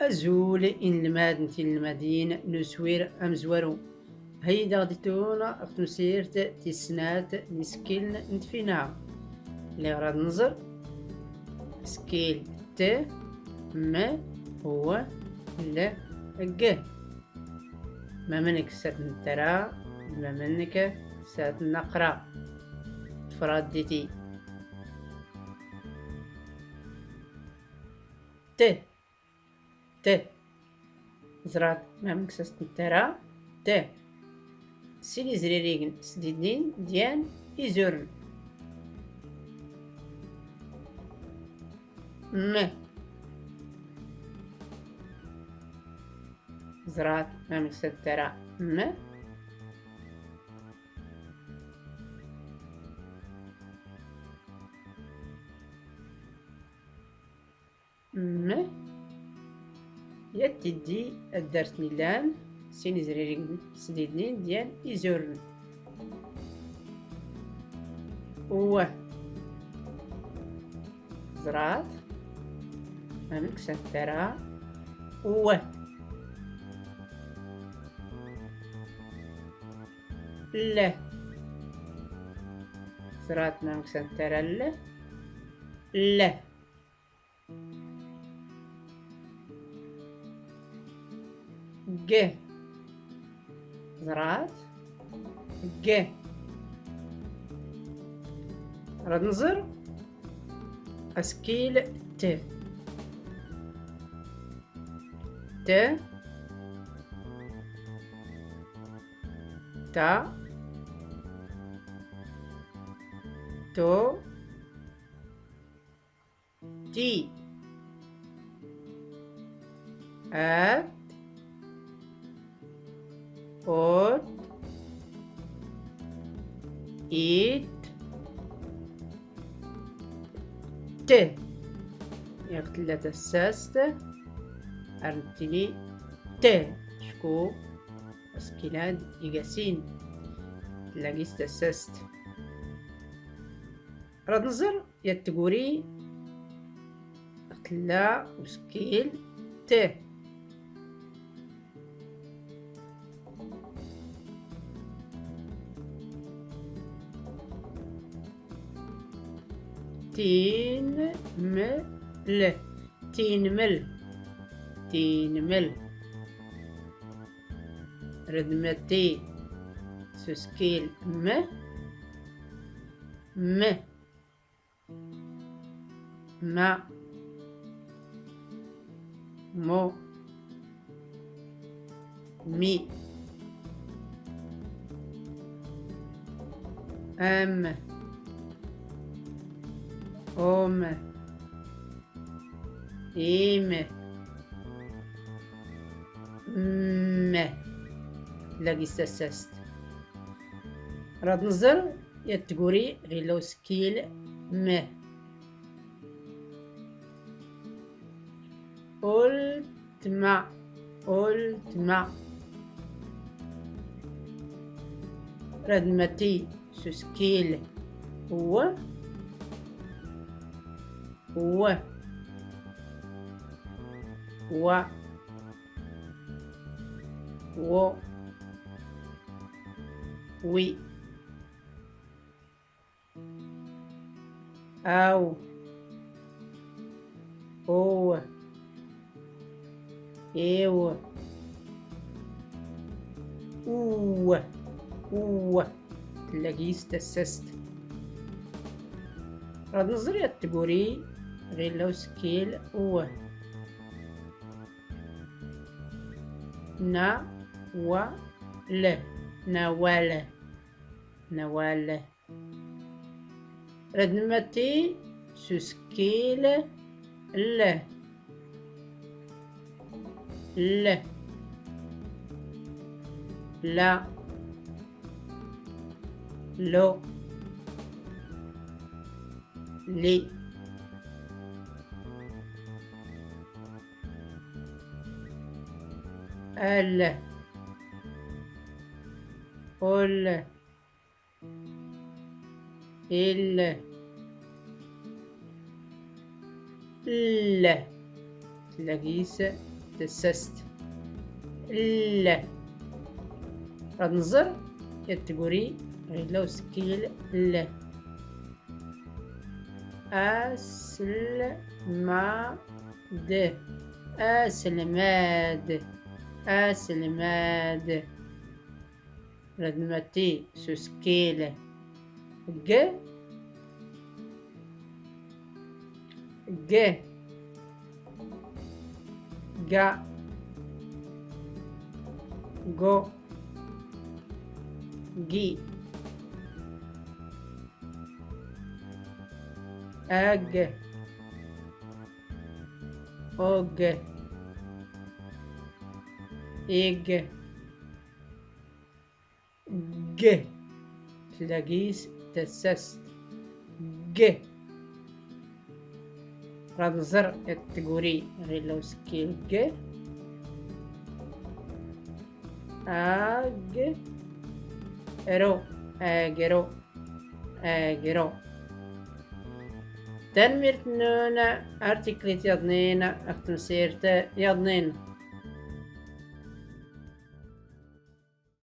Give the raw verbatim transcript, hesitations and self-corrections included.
Azul inelmaden d tinelmadin n uswir amezwaru. Heyy-d aɣ-d-itun ɣef tmsirt tis snat n yisekkilen n tfinaɣ. Lliɣ rad nẓer asekkil T, M, W, L, G. Mamnek s at nttara, mamnek s at nnaqra. Tfradditi. T. T. Ẓrat mamnek s at nttara. T. Sin izririgen sdidnin d yan izurn. M. Ẓrat mamnek s at nttara. M. M. Yat tiddi ad dart nillan sin izririgen sdidnin d yan izurn. W. Ẓrat mamnek s at nttara. W. L. Ẓrat mamnek s at nttara. L. L. G. Ẓrat. G. Rad nẓer asekkil T. T. Ta. Tu. Ti. At. Ut. It. T. Iɣ tlla tassast ar nttini T. Acku asekkil-ad iga sin. Tlla gis tassast. Rad nẓer yat tguri tlla usekkil T. Tinml. Tinml. Tinml. Rad nmatti s usekkil M. M. Ma. Mu. Mi. Am. Um. Im. M. Tlla gis tassast. Rad nẓer yat tguri ɣ illa usekkil M. Ultma. Ultma. Rad nmatti s usekkil W. W. Wa. Wu. Wi. Aw. Uw. Iw. Uw. Uw. Tlla gis tassast. Rad nẓer yat tguri ɣ illa usekkil W. Na, wa, l. Nawal. Nawal. Rad nmatti s usekkil L. L. La. Lu. Li. Al. Ul. Il. L. Tlla gis tessast. L. Rad nẓer yat tguri ɣ illa usekkil l. Aselmad. Aselmad. Aselmad. Rad nmatti s usekkil g. G. Ga. Go. Gi. Ag. Og. Ig. G. Tlla gis tessast. G. Rad nẓer yat tguri ɣ illa usekkil g. Ag. Ru. Agru. Agru. Tanmmirt nnun ar tiklit yaḍnin ɣ tmsirt yaḍnin.